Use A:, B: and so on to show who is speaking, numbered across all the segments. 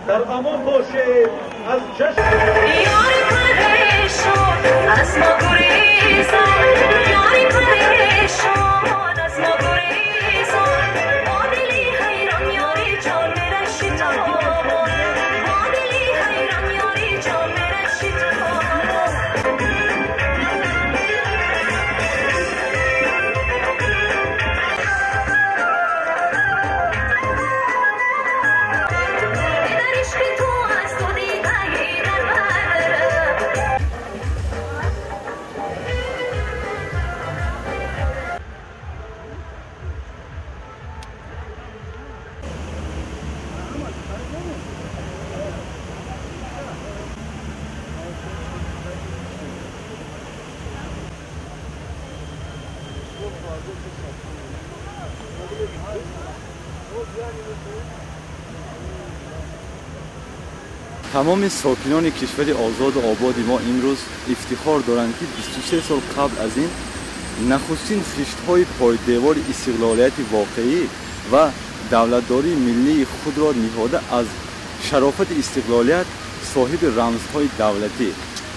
A: Дар амон бошед аз ҷашн.
B: Ёри парешон аз мо гурезон, ёри парешон аз мо гурезон, бо дили ҳайрон ёри ҷон мерашитобон, бо дили ҳайрон ёри ҷон мерашитобон. Дар ишқи ту аз ту дидаи дар барам.
C: Тамоми сокинони кишвари озоду ободи мо имрӯз ифтихор доранд, ки 23 сол қабл аз ин нахустин хиштҳои пойдевори истиқлолияти воқеӣ ва давлатдории миллии худро ниҳода, аз шарофати истиқлолият соҳиби рамзҳои давлатӣ,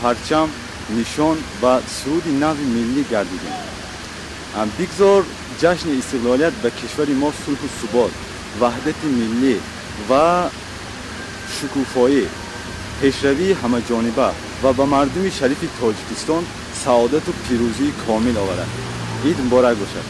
C: парчам, нишон ва суруди нави миллӣ гардидем. Бигзор ҷашни истиқлолият ба кишвари мо сулҳу субот, ваҳдати миллӣ ва шукуфоӣ, пешравии ҳамаҷониба ва ба мардуми шарифи Тоҷикистон саодату пирӯзии комил оварад. Ид муборак бошад!